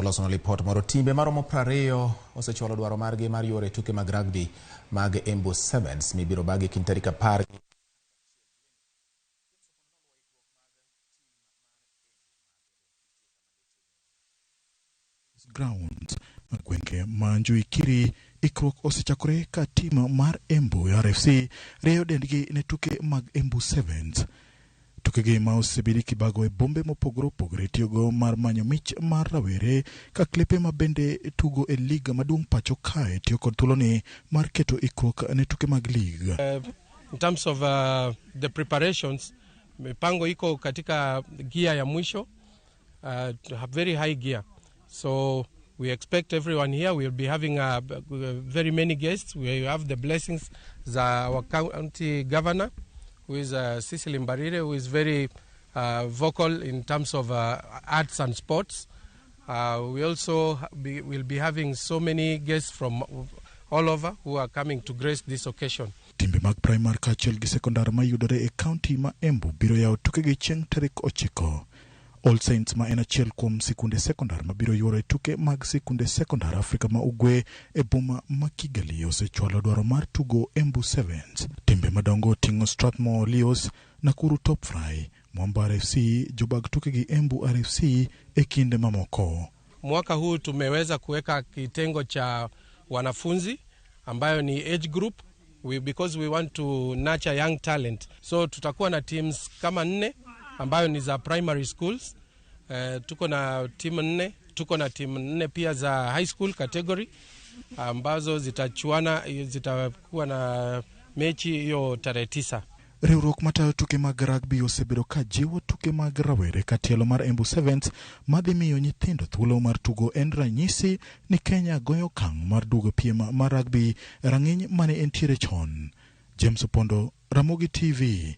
Losonwa lipot moro. Timbe maromo 20 osechwalo dwaro margi mar yuoro e tuke mag rugby mag Embu Sevens mibiro bagi kind tarik 10. Grounds gwenge ma Njuikiri ikruok osechakore ka tim mar Embu RFC rieyo dendgi ne tuke mag Embu Sevens. Tukegi ma osebedi kibago e bombe mopogore opogore tiyogo mar manyo mich mar rawere ka klepe ma bende tugo e lig maduong' pacho kae tiyo kod thuoloni mar keto ikruok ne tuke mag lig. In terms of the preparations, mipango iko katika gia ya mwisho, very high gear. So we expect everyone here. We'll be having very many guests. We have the blessings za our county governor, who is Cecily Mbarire, who is very vocal in terms of arts and sports. We also will be having so many guests from all over who are coming to grace this occasion. Timbe mag primar kaachiel gi sekondar mayudore e kaunti ma Embu biro yawo tukegi chieng' tarik 9. All Saints ma en achiel kuom sikunde sekondar mabiro yuoro e tuke mag sikunde sekondar Afrika ma Ugwe e boma ma Kigali osechwalo dwaro mar tugo Embu Sevens. Timbe madongo oting'o Strathmore Leos, Nakuru Top Fry, Mwamba RFC, jobag tuke gi Embu RFC e kinde mamoko. Mwaka huu tumeweza kuweka kitengo cha wanafunzi ambayo ni age group because we want to nurture young talent. So tutakuwa na teams kama nne ambayo ni za primary schools. Tuko na timu nne, tuko na timu nne pia za high school category ambazo zitachuana, zitakuwa na mechi hiyo tarehe 9. Riwruok matayo tuke mag rugby osebedo ka jiwo tuke mag rawere ka tielo mar Embu Sevens madhi miyo nyithindo thuolo mar tugo en ranyisi ni Kenya goyo okang' mar duogo piem mar rugby e rang'iny mane entiere chon. James Opondo, Ramogi TV,